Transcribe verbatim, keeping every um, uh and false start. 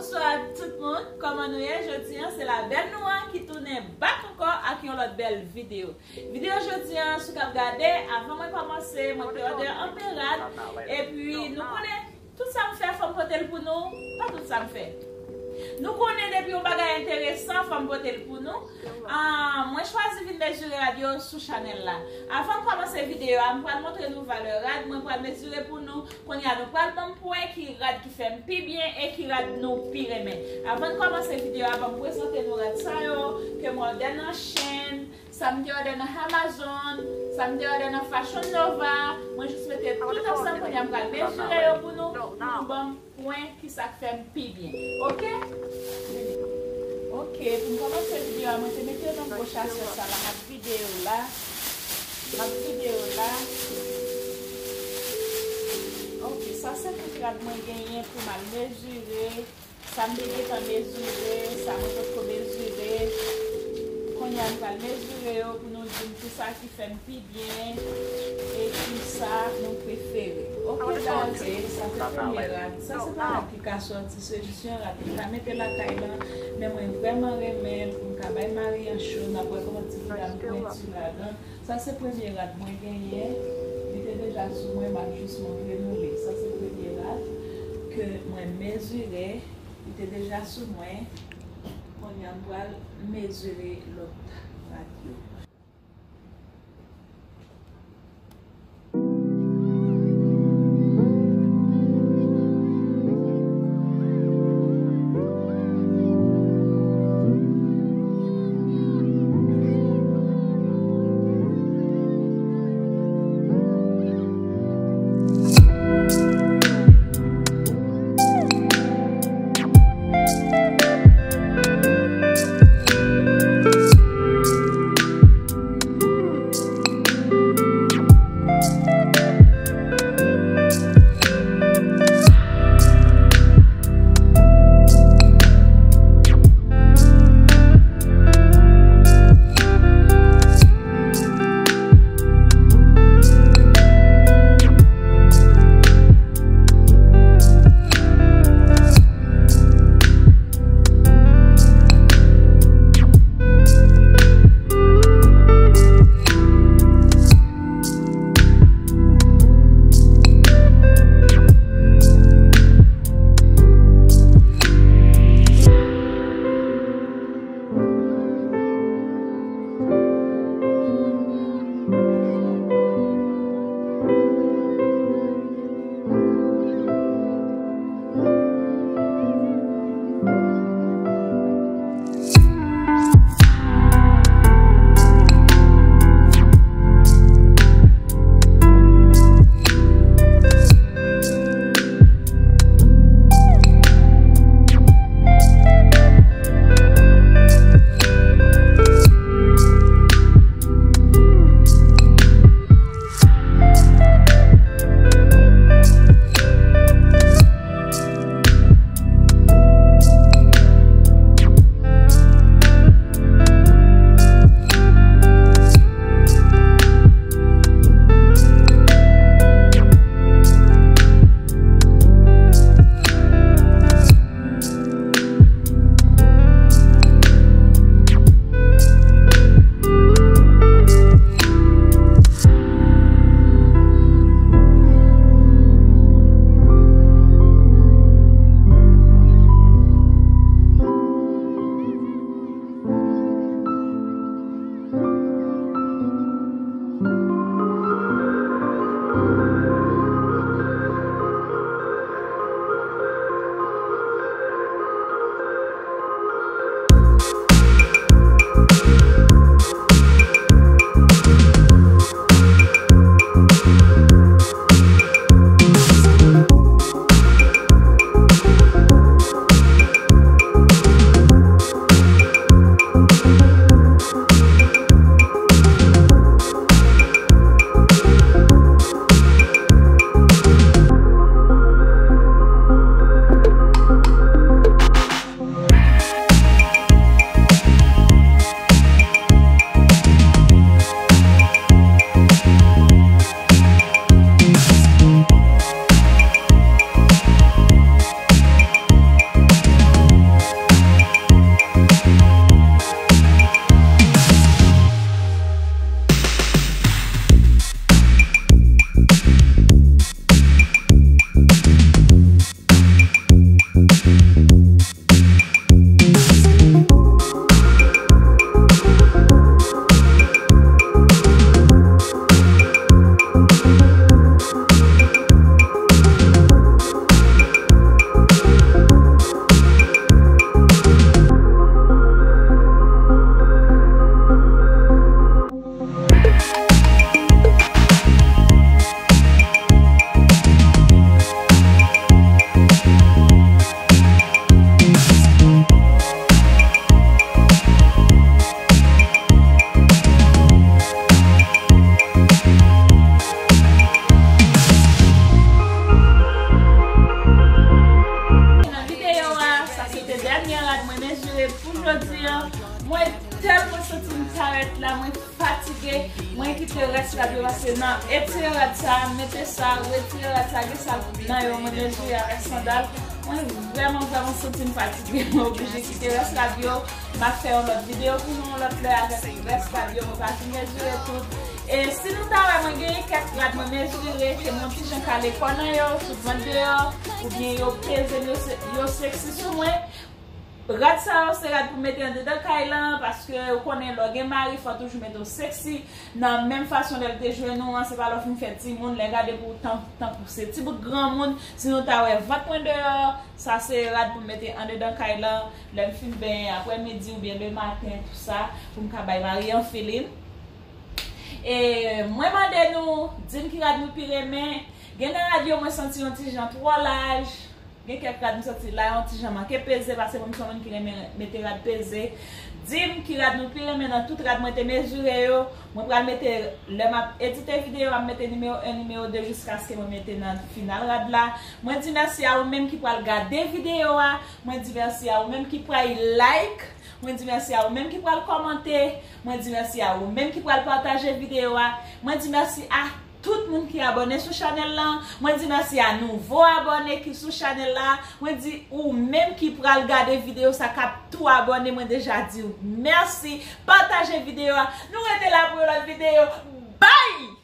Bonswa tout moun, kòman nou ye? Jodi an se la bèl nou an ki tounen back ankò ak yon lòt bèl videyo. Videyo jodi an, si w t ap gade, avan mwen kòmanse, mwen te òdè anpe rad, epi nou konnen tout sa m fè fò m pote l pou nou, pa tout sa m fè. Nou konnen depi yon bagay enteresan fò m pote l pou nou. Ah, mwen chwazi vin mezire rad yo sou chanèl la. Avan m kòmanse videyo a, m pral montre nou valè rad, mwen pral mezire pou nou. Kounye a nou pral ban m pwen ki rad ki fè m pi byen e ki rad nou pi renmen. Avan n kòmanse videyo a, ban m prezante nou rad sa yo ke mwen òdè nan Shein, sa m te òdè nan Amazon, sa m te òdè nan Fashion Nova. Mwen jis mete tout ansanm, kounye a m pral mezire yo pou nou, pou nou ban m pwen ki sa k fè m pi byen. Oke? Oke, pou m kòmanse videyo a, mwen te mete yo nan gwo chaswèt sa la, m ap vide yo la. M ap vide yo la. Oke, sa se tout rad mwen genyen pou m al mezire. Sa m te gentan mezire, sa mwen potko mezire. Kounye a, nou pral mezire yo pou nou di m ki sa ki fè m pi byen e ki sa nou prefere. Oke, guys, sa se premye rad. Sa se pa rad ki ka sòti, se jis yon rad ki ka mete lakay lan. Men mwen vrèman renmen l pou m ka bay mari an cho. N ap wè kòman ti bouda m pwenti ladan. Sa se premye rad mwen genyen. Li te deja sou mwen, m ap jis montre nou li. Sa se premye rad ke mwen mezire. Li te deja sou mwen. Kounye a, m pral mezire lòt rad yo. Pou jodi a, mwen tèlman santi m parèt la, mwen fatige, mwen kite rès rad yo pase nan etire rad sa, mete sa, retire rad sa, gen sa nan yo, mwen mezire avèk sandal. Mwen vrèman, vrèman santi m fatige, mwen oblije kite rès rad yo. M ap fè yon lòt videyo pou nou yon lòt lè avèk rès rad yo, mwen pa fin mezire tout. E si nou ta wè, mwen genyen kèk rad mwen mezire, ke mwen ti jan kale kò nan yo, sou vant deyò, oubyen yo peze m, yo se- yo seksi sou mwen. Rad sa yo se rad pou mete andedan kay lan, paske ou konnen lè w gen mari, fò toujou mete w seksi. Nan menm fason lè l te jwenn ou an, se pa lè w fin fè timoun, lè gade pou ou tan- tankou se ti bout granmoun. Si nou ta wè vant mwen deyò, sa se rad pou mete andedan kay lan, lè m fin benyen aprè midi oubyen le maten, tou sa, pou m ka bay mari an filin. E mwen mande nou, di m ki rad nou pi renmen. Gen nan rad yo mwen santi yon ti jan twò laj. Gen kèk rad m santi la yon ti jan manke peze, paske mwen m se yon moun ki renmen mete rad peze. Di m ki rad nou pi renmen nan tout rad mwen te mezire yo. Mwen pral mete, lè m ap edite videyo, m ap mete nimewo en, nimewo de jiskaske mwen mete nan final rad la. Mwen di mèsi a ou menm ki pral gade videyo a. Mwen di mèsi a ou menm ki pral like. Mwen di mèsi a ou menm ki pral kòmante. Mwen di mèsi a ou menm ki pral pataje videyo a. Mwen di mèsi a tout moun ki abòne sou chanèl lan. Mwen di mèsi a nouvo abòne ki sou chanèl la. Mwen di ou menm ki pral gade videyo sa, k ap tou abòne, mwen deja di w mèsi. Pataje videyo a. Nou rete la pou yon lòt videyo. Bye!